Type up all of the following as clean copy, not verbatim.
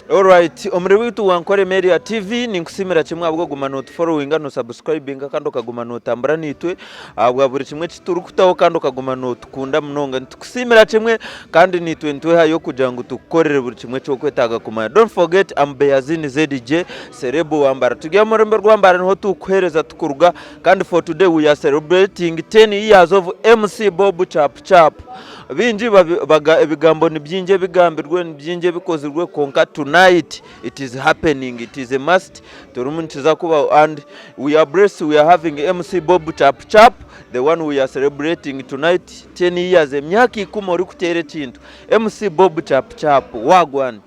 Alright, omuri waitu wa Nkore Media TV ninkusiimira kimwe ahabw'okuguma notufollowinga, nosubscribinga kandi okaguma notambura naitwe ahabwa buri kimwe eki turikutaho kandi okaguma notukunda munonga. Nitukusiimira kimwe kandi naitwe nitwehayo kugira ngu tukukorere buri kimwe eki orikwetaaga kumanya. Don't forget I'm Beyazini ZJ Cerebu Wambara. Turi omu rurembo rwa Mbara niho tukuheereza tukuruga kandi for today we are celebrating 10 years of MC Bob Chap Chap. Baingi baga ebigambo ni bingi ebigambirwe, ni bingi ebikozirwe kwonka tonight it is happening, it is a must, turimu nikiza kubaho and we are blessed we are having MC Bob Chap Chap the one we are celebrating tonight 10 years emyaka ikumi orikuteera ekintu MC Bob Chap Chap wagwan.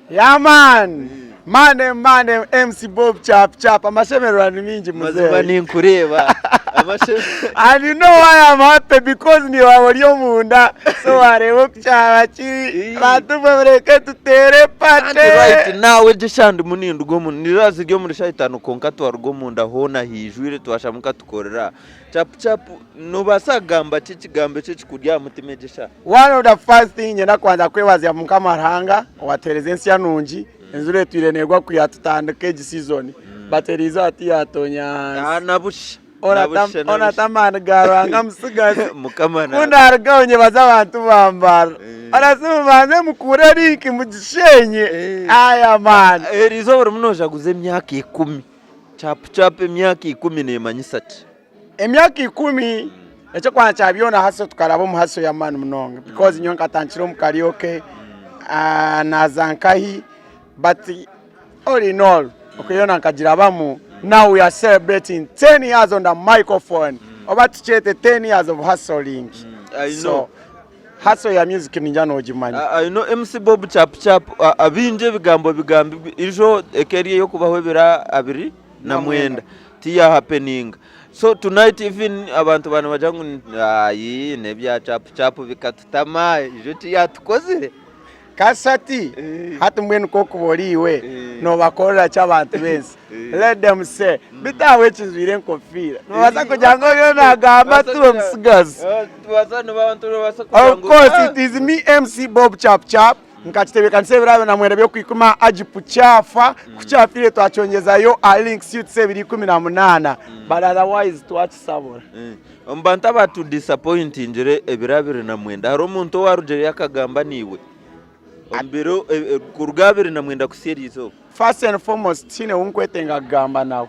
Yeah man! Mane mane MC Bob Chap Chap amashemererwa ni mingi Mazima muzeeyi. ninkureeba amashe And you know why I'm happy because niiwe waaba ori omunda so wareeba oku kyaba kiri bantu mwe mureke tuteere Kandi party. right now egi eshaaha ndimu ninduga omu niraba ziri omuri shaaha itaano kwonka twaruga omunda hoona haijwire twashamu katukorera aha. Chapu chapu noobaasa kugamba ki ekigambo eki ekikuri aha mutima egi eshaaha? One of the first thing nyenda kubanza kwebazya Mukama Ruhanga owatuhereza ensya nungi, enjura etwire negwa kwiha tutandika egi season but eriizooba tiyatonya ahansi. Ah, na busha. Ona Na busha, na ona busha. amaani ga Ruhanga musigazi. Mukama Ku na narugaho nyebaza abantu ba Mbarara. Eh. Ona si mubanze mukure link mugishenye. Eh. Aya man. Eriizooba orimu noojaguza emyaka ikumi. Chapu chapu emyaka ikumi neemanyisa ki? Emyaka ikumi eky'okubanza kya byona hustle tukaraba omu hustle y'amaani munonga because nyowe nkatandikira omu karaoke naaza nkahi but all in all okwe yoona nkagirabamu now we are celebrating 10 years on the microphone oba tukyete 10 years of hustling I know. so hustle ya music ningira noogimanya. I know MC Bob Chap Chap abaingi ebigambo bigambirwe ijo eka eri ey'okubaho ebiro abiri na mwenda tiyahapeninga so tonight even abantu baaba nibagira ngu ayi n'ebya Chap Chap bikatutama ijo tiyatukozire. Kasi hati, hati mbwenu ku orikuba ori iwe, noobakorera ki abantu b'ensi? Let them say. Beitu ahabw'eki njwaire enkofiira? Noobaasa kugira ngu oriyo naagamba ati omutsigazi. Of course it is me MC Bob Chap Chap, nkakitebeekanisa ebiro abiri na mwenda by'okwikumi Ajipu kyafa, ku kyafiire twakyongyezayo aha Link Suites ebiri ikumi na munaana but otherwise twakisabura. Omu bantu abaatudisappointingire ebiro 29, hariho omuntu owaarugireyo akagamba naiwe omu biro kuruga 29 kuhitsya eri izooba? First and foremost tihaine ou nkwetenga kugamba nawe.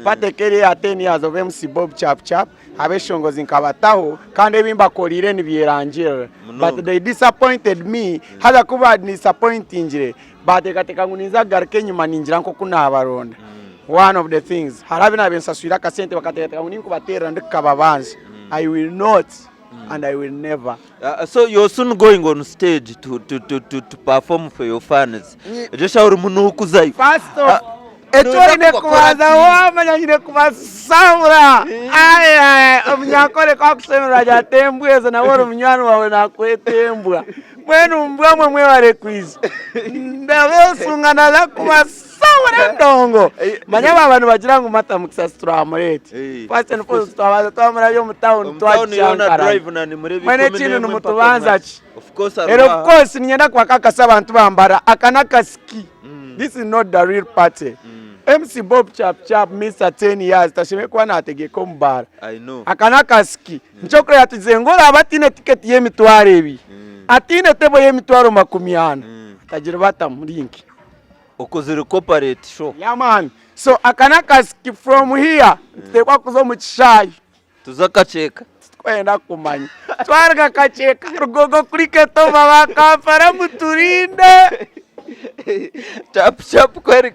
Party eka eri eya 10 years of MC Bob Chap Chap, abeshongozi nkabataho kandi ebi mbakoriire nibyerangirira. But they disappointed me, haza ku bandisappointingire Baateekateeka ngu ninza kugaruka enyima ningira nk'oku naabaronda. One of the things, hariho abu naabaire nsaswire akasente bakateekateeka ngu ninkubateerera ndikukababanza. I will not and I will never. So you're soon going on stage to, to, to, to, to perform for your fans. Egyo eshaaha orimu nookuzayo. First off, eki oine kubanza waamanya nyine kubasabura. Ai, ai, omunyankore ku akushemererwa agira ati embwa ezo nawe ori munywani waawe naakweta embwa. Mbwenu mbwa mwe mwebare kwija. Ndabesunga naza kubasahura endongo. Manya baba nibagira ngu Martha Mukisa turamureeta. First and foremost twabanza twamurabya omu town twakyankarana. Mbwenu ekindi nimutubanza ki? And of course niinyenda kubakakasa abantu ba Mbarara aka n'akasiki. This is not the real party. MC Bob Chap Chap Mister 10 years tashemereire kuba nategeka omu baara. Aka n'akasiki. Nikyo orikureeba tugizire ngu oraabe ataine tiketi y'emitwaro ebiri, ataine tebo y'emitwaro makumyana, atagiribatamu link. Okozire corporate show. Yeah man. So aka n'akasiki from here nituteekwa kuza omu kishaayi. Tuze Kakyeka. Titukwenda kumanya. Twaruga Kakyeka, Rugogo Cricket Oval ba Kampala muturinde. Chapu chapu kweri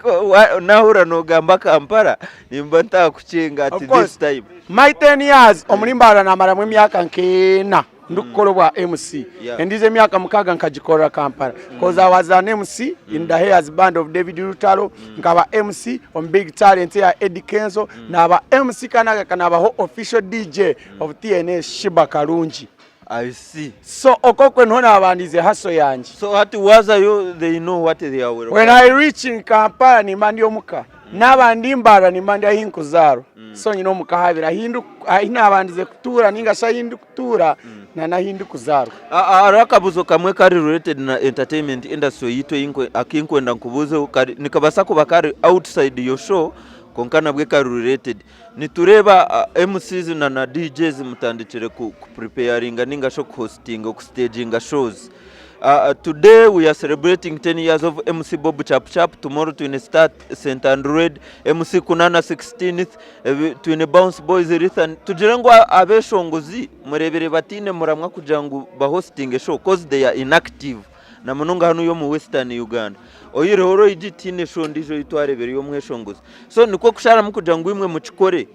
nahurira nogamba Kampala nimba ntakukinga at Of course. this time. My 10 years omuri Mbarara namaramu emyaka nk'ena ndikukora obwa MC. Yeah. Endiijo emyaka mukaaga nkagikorera Kampala. Cause I was an MC in the Heirs band of David Lutalo, nkaba MC omu Big Talent eya Eddy Kenzo, naba MC kandi nagaruka nabaho official DJ of TNA Sheebah Karungi. I see. So okwo okwe niho nabandiize hustle yangye. So hati wazayo they know what they are welcome. When I reach in Kampala nimba ndi omuka. Naaba ndi Mbarara nimba ndi ahi nkuzaarwa. So nyine omuka habiri ahi nabandize kutuura ninga shi ahi ndikutuura. na n'ahi ndikuzaarwa. Hariho akabuzo kamwe kari related na entertainment industry yitu akinkwenda nkubuuzeho kari nikabaasa kuba kari outside your show kwonka nabwe kari related. Nitureeba MCs na na DJs mutandikire ku preparinga ninga shi okuhostinga okustaginga shows. Today we are celebrating 10 years of MC Bob Chap Chap, tomorrow twine Star St Andred, MC Kunana 16th, twine Bounce Boys Rithan. Tugire ngu abeshongozi murebire bataine muramwa kugira ngu bahostinge show cause they are inactive na munonga hanuya omu Western Uganda. Oyihireho Roy G tihaine show endiijo ei twarebire ey'omweshongozi. So nikwo kusharamu kugira ngu imwe mukikore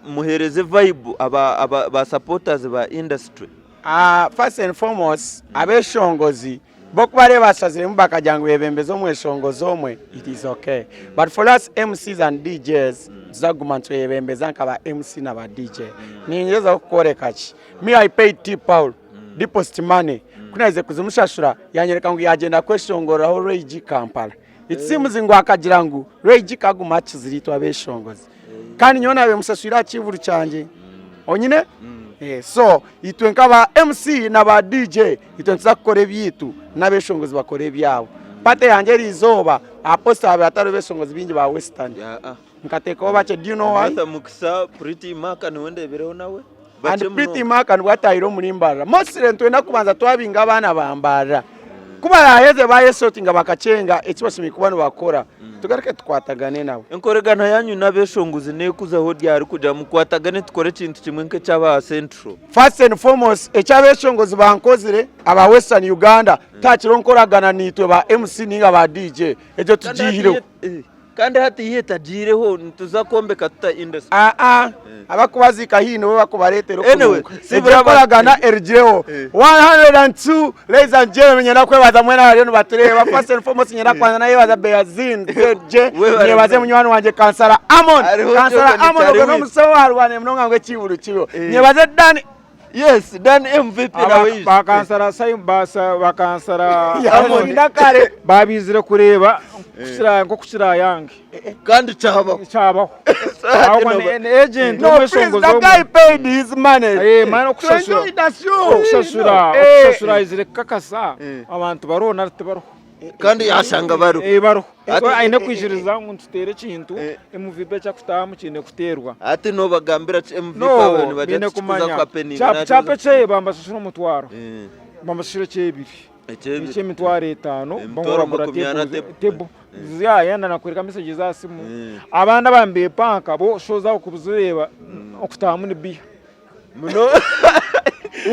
muhereze vibe aba ba supporters ba industry. First and foremost abeshongozi bo ku bariyo bashaziremu bakagira ngu bebembeze omweshongozi omwe it is okay but for us MCs and DJs nituza kuguma nitweyebembeza nka ba MC na ba DJ. Ningyezaho kukworeka ki? Me I paid T Paul deposit money ku naherize kuzimushashura yanyereka ngu yagyenda kweshongoreraho Ray G Kampala. It seems ngu akagira ngu Ray G kaguma akizire itwe abeshongozi kandi nyowe nabaire mushashwire aha kivuru kyangye onyine Eh, so itwe nkaba MC na ba DJ itwe nituza kukora ebyaitu n'abeshongozi bakora ebyabo. Party yangye eri izooba aha poster habaire hatariho beshongozi bingi ba western nkateekaho bakye do you know why? Martha Mukisa, Pretty Mark niwe ndeebireho nawe. And Pretty Mark nibwo atahire omuri Mbarara. Mostly nitwenda kubanza twabinga abaana ba Mbarara. Ku baraheze bayesortinga bakakyenga eki bashemereire kuba nibakora, tugaruke tukwatagane nabo. Enkoregana yanyu n'abeshongozi nekuzaho ryari kugira mukwatagane tukore ekintu kimwe nk'ekyaba Central? First and foremost eki abeshongozi bankozire aba Western Uganda tihakiriho nkoragana naitwe ba MC ninga ba DJ egyo tugiihireho. Kandi hati yo etagiireho nituza kwombeka tuta industry? Aa, abakubaziika haihi nibo bakubareetera Anyway, okunuuka. si Egyo buri aba- enkoragana erugireho. 102 ladies and gentlemen, nyenda kwebaza mwena abariyo nibatureeba. First and foremost, nyenda kubanza nayebaza Beyazin ZJ, Webale nyebaze munonga. munywani wangye Kansara Amon. Hariho Kansara Jordan Amon ogwo Kyariwit. n'omusawo arwane munonga ngu ekiiburo kibeho. Eh. Nyebaze Dan Yes, Dan MVP nawe yije. Bakansara Simon basa bakansara Yasinda kare. Babizire kureeba kukira nko kukira yange. Kandi kyabaho. Kyabaho. Ahubwo ni agent No, please, that guy paid his money. Eh, mani okushashura. To enjoy the show. Okushashura, Eh. okushashura aizire kukakasa abantu bariho nari tibariho. Kandi yashanga bariho. Eh, bariho. Ati- So, aine kwikiriza ngu nituteera ekintu Eh. MVP ekyakutaahamu kiine kuteerwa. Ati nobagambira ki MVP No, abo nibagira baine ati kikuza kumanya. kuhappeninga Chap chap ekyeye bambashashura omutwaro. Eh. Bambashashura ekyebiri. Ekyebiri. Eky'emitwaro etaano Emitwaro bamwe bagura 40 table. table. Table. Yayenda nakwereka message za simu. Eh. Abandi abambepanka bo show zaabo kuzireeba okutaahamu ni biha. Muno.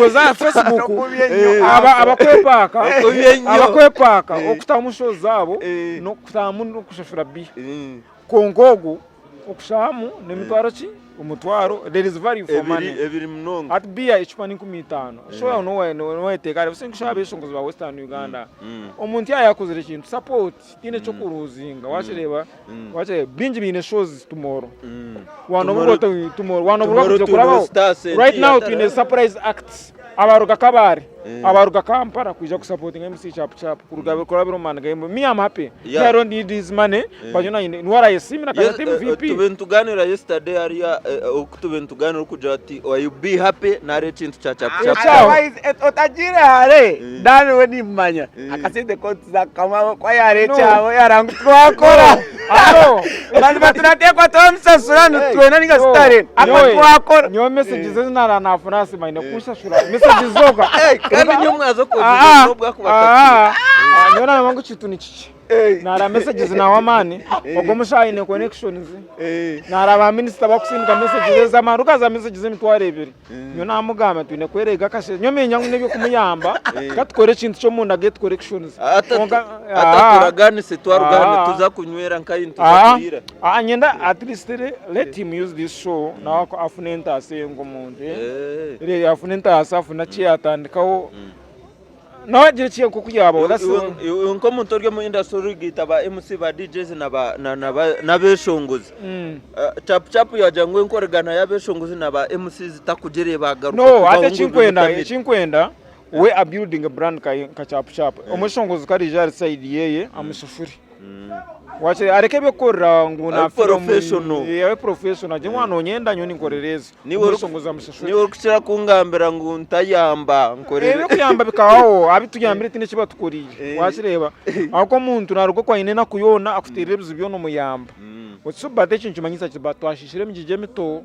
Oza aha Facebook Okubya ennyo. abakwepaaka Okubya ennyo. abakwepaaka Eh. okutamu show zaabo Eh. n'okutamu n'okushashura biha. Eh. Kwonka ogu okushahamu n'emitwaro ki? Omutwaro there is value for money. Ebiri ebiri munonga. Hati biya ecupa ni 50. So mm. no no wayeteeka ari sinkusha abeshongozi ba Western Uganda. Omuntu yaya yakozire ekintu support tiine mm. kyokuruzinga wakireeba mm. wakireeba bingi biine shows tomorrow. Wanoburwa tomorrow wanoburwa Tomorrow kuja twine kurabaho. Star Center Right now yatara. twine surprise acts abaruga Kabare abaruga Kampala kwija kusapotinga MC Chap Chap kuruga kurabira omu maani ga Me I'm happy. Yeah. Me I don't need this money but you know niwe arayesimira Yes, akati MVP. tube nituganira yesterday hariya oku tube nituganira orikugira oti you be happy nari ekintu kya Chap Chap. Ekyaho. Otherwise, otagiire hare Dan we nimumanya akasente ko tuza kukamuha ku yarekyabo yaranga twakora No. Mazima turateekwa twamusasura nitwena ninga sitare ako twakora Nyowe messages ezi nara nafuna asima aine kunshashura messages zoka. Kandi nyowe mwaza Ah, kwongyeza n'obwakubasasura. ah, ah, nyowe naraba ngu ekintu ni kikye. Nara messages nawe amaani ogwo omushaija aine connections. Nara ba minisita bakusindika messages ez'amaani rukaza messages emitwaro ebiri. Nyowe namugamba twine kwerega akasente. Nyowe menya ngu n'ebyokumuyamba katukore ekintu ky'omunda get corrections. Kwonka- ah, Ataturaganise twaruga hanu Ah. tuza kunywera nkahi nituza Ah, kuriira. ah, nyenda at least let him use this show nawe afune entaasa ye nk'omuntu eh. Eh. Re- afune entaasa afune ki yatandikaho nawe agire eki nk'oku yaabaho that's Iwe- iwe nk'omuntu ori omu industry origaita ba MC ba DJs na ba- na- na ba- n'abeshongozi Chapu chapu yagira ngu enkoragana y'abeshongozi na ba MCs takugireeba bagaruka No, kubaho hati ngu ekinkwenda bimutamire. ekinkwenda we a building a brand nka nka chapu chapu. Omweshongozi ku ariija ahari side yeye amushashure. Wakire areke ebyokukorera ngu Abe nafira omu- professional. Eh, abe professional agye mwana onyenda nyowe ninkorera ezi Niwe ori- Omushongozi amushashure. Niwe orikukira kungambira ngu ntayamba nkorere. Ebyokuyamba bikabaho abituyambire tihaine eki batukoriire Eh. wakireeba ahabw'okuba omuntu naruga oku aine enaku yoona akuteerera ebizibu byona omuyamba so but eki nikimanyisa ki twashiishire emigigi emito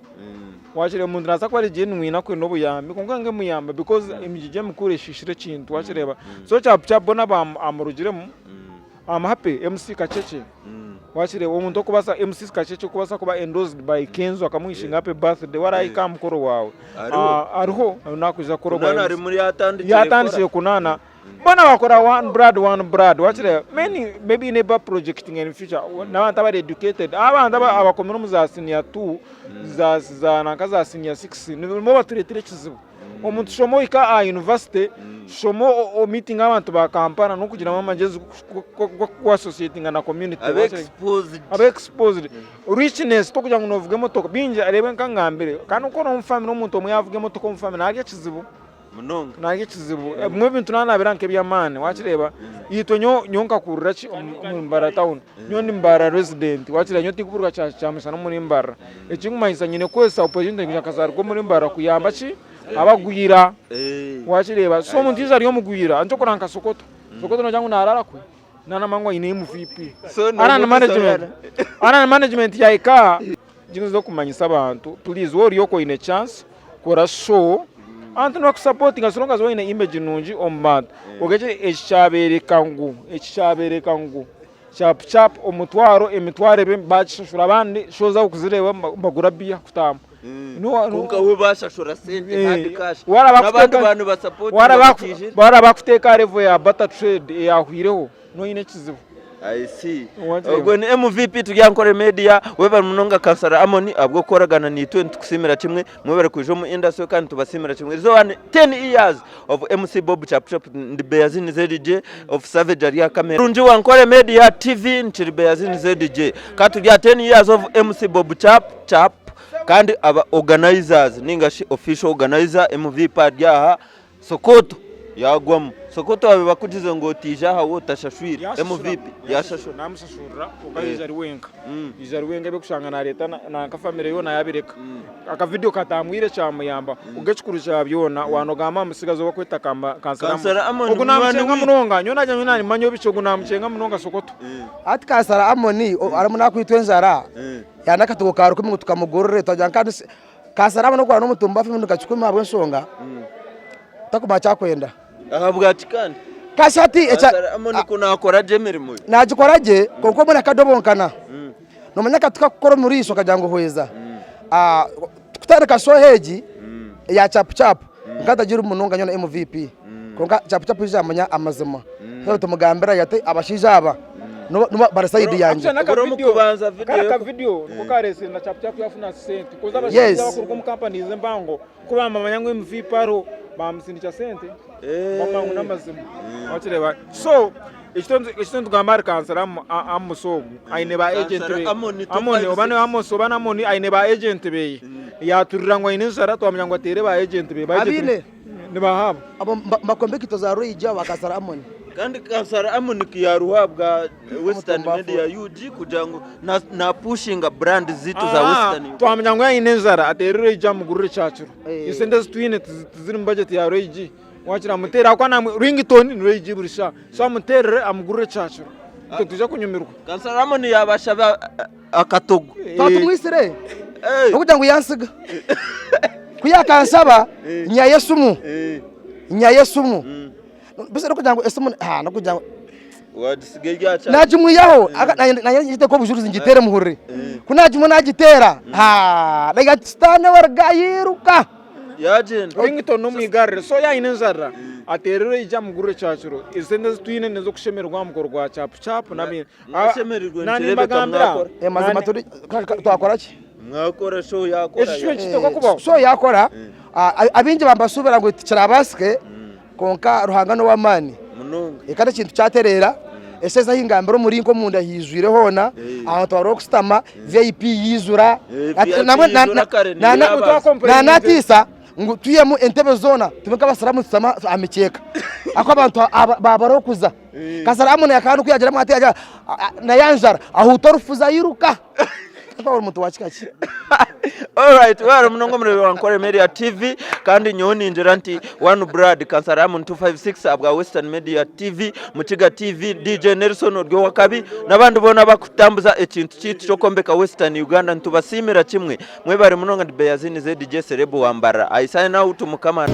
wakireeba omuntu nabaasa kuba ari genuine akwenda obuyambi kwonka ngu emuyamba because emigigi emikuru eshiishire ekintu wakireeba so kyabu boona amurugiremu I'm happy MC Kachekye wakireeba omuntu okubaasa MC Kachekye okubaasa kuba endorsed by Kenzo akamuwishinga happy birthday warahika aha mukoro waawe Hariho. Ah, hariho nakwija kukora Kunana ogwa ari MC. muri yatandikire yatandikire kunana bona bakora one blood one blood wakireeba many maybe neba projecting in future n'abantu abari educated abantu aba- abakomire omu za senior 2 za za nanka za senior 6 nibo batureetera ekizibu Omuntu shoma ohike aha university, shoma o meetinge abantu ba Kampala n'okugiramu amagyezi g'oku associatinga na community. Abe exposed. Abe exposed. Richness tokugira ngu novuga emotoka, bingi reeba nka ngambire, kandi ku ori omu family omuntu omwe yavuga emotoka omu family narya ekizibu. Munonga. Narya ekizibu. Ebimwe ebintu nanabira nk'eby'amaani wakireeba, itwe nyowe nkakurira ki omuri Mbarara town. Nyowe ndi Mbarara resident wakira nyowe tinkuburirwa kyamushana omuri Mbarara. Ekinkumanyisa nyine kukozesa opportunity kugira nkazarirwa omuri Mbarara kuyamba ki abagwira wakireeba. So omuntu yaija ari omugwira nikyo orikureeba nka Sokoto. Sokoto nogira ngu narara kwe nanamanya ngu aine MVP. Ara management ara management yahika aha ekinkuza kumanyisa abantu please waaba ori okwo oyine chance kora show abantu nibakusapotinga so long as waine image nungi omu bantu. Kwonka eki kyabereka ngu eki kyabereka ngu Chapu chapu omutwaro emitwaro ebiri bagishashura abandi show zaabo kuzireeba nibagura biya kutaahamu. Kwonka we bashashura sente hard cash. Waraba N'abandi akuteeka- bantu basapotinga waraba aku- bakiijire. waraba akuteeka aha level ya barter trade eyahwireho noine ekizibu. I see. Wakireeba? Ogwo ni MVP turi aha Nkore Media. Webare munonga Kansara Amon ahabw'okukoragana naitwe nitukusiimira kimwe. Mwebare kwija omu industry kandi nitubasiimira kimwe. Erizooba ni 10 years of MC Bob Chap Chap ndi Beyazini ZJ of Savage ari aha camera. Murungi wa Nkore Media TV nkiri Beyazini ZJ. Ka turi aha 10 years of MC Bob Chap Chap kandi aba organizers ninga shi official organizer MVP ari aha Sokoto yagwamu. Sokoto babe bakugize ngu otiija aha we otashashwire. MVP yashashura. Namushashurira kwonka yaija ari wenka. Yaija ari wenka eby'okushanga nareeta nanka family yoona yabireka. Akavidiyo katambwire kyamuyamba. Kwonka ekikuru kya byona waanogamba aha mutsigazi ou barikweta Kansara Kansara Amon Ogu munywani naamukyenga waitu. munonga. Nyowe naagira ngu naamanya obu ki ogu naamukyenga munonga Sokoto. Hati Kansara Amon arimu nakwitwa enjara yaana akatogo ka rukumi ngu tukamugurire twagira ngu kandi Kansara Amon okukora n'omutumba afa nka kikumi ahabw'enshonga takumanya kyakwenda. Ahabwaki kandi? Kasi hati ekya Kansara Amon ku naakora gye emirimo ye. Naagikora gye kwonka obumwe nakadobonkana. Noomanya akatu kakukora omu riisho kagira ngu hweza. Kutandika show egi eya chapu chapu nkatagira munonga nyowe na MVP kwonka chapu chapu yaija yamanya amazima so tumugambira ati abashaija aba nibo bari sayidi yangye. Obura omu kubanza video Kari yo- akavidiyo niko kareetsire na chapu chapu yafuna sente koza Yes. abashaija abakuruga omu companies empango ku bamanya ngu MVP ariho bamusindikira sente bamanya ngu n'amazima wakireeba so Eki nitugamba ahari kansara Amos ogu aine ba agent be Amoni oba ni Amos oba ni Amoni aine ba agent beye yaturira ngu aine enjara twamanya ngu ateire ba agent be Abaine? Ni baaha abo? Abo mbakombekito za Rwija ba kansara Amoni. Kandi kansara Amoni ku yaruha ahabwa Western Media UG kugira ngu na pushinga brand zitu za Western Uganda. Twamanya ngu aine enjara ateire Rwija amugurire ekyakiro. Esente ezi twine tiziri mu budget ya Rwija. Wakira amuteere ahakuba namwe ringtone niyo egi buri shaaha so amuteerere amugurire ekyakiro itwe nitwija kunyumirwa. Kansara Ramon yabashaba akatogo. Twatumwisire nokugira ngu yansiga ku yakanshaba nyihayo esimu nyihayo esimu mbwenu nokugira ngu esimu nokugira ngu Wagisiga erya charge. Naagimwihaho naanye ngiteeke obujurizi ngiteere muhurire ku naagimwe naagiteera nagira nti sitaane we ruga yairuka. Yagyenda. Ringtone n'omwigarire so yaaba aine enjara ateerere oija amugurire ekyakiro esente ezi twine n'ez'okushemererwa aha mukoro gwa chapu chapu Mwashemererwe nikireebeka Nanimbagambira mwakora. Mazima turi twakora ki? Mwakora show yakora. Ekyo kyo nikiteekwa kubaho. Show yakora abaingi bambasuubira ngu tikirabaasike Kwonka Ruhanga n'ow'amaani. Munonga. Kandi ekintu kyatereera, esente ahi ngambira omuri nk'omunda haijwire hoona, abantu bariho kusitama, VIP yaijura. VIP yaijura kare niyo yaabaasa. Naanatiisa ngu twihemu entebe zoona tube nk'abasiraamu tushutame aha mikyeeka ahakuba abantu baaba bariho kuza. Kasaraamu naye akaba nikwo yaagira ati yaagira nayanjara ahuuta orufuzi airuka. Akaba ori muntu wa kika ki? Alright, webare munonga omureebi wa Nkore Media TV kandi nyowe ningira nti One Blood Kansaramu 256 ahabwa Western Media TV, Mukiga TV, DJ Nelson ori ow'akabi n'abandi boona abakutambuza ekintu kyaitu ky'okwombeka Western Uganda nitubasiimira kimwe. Mwebare munonga ndi Beyazini ZJ Celeb wa Mbarara. I sign out Mukama.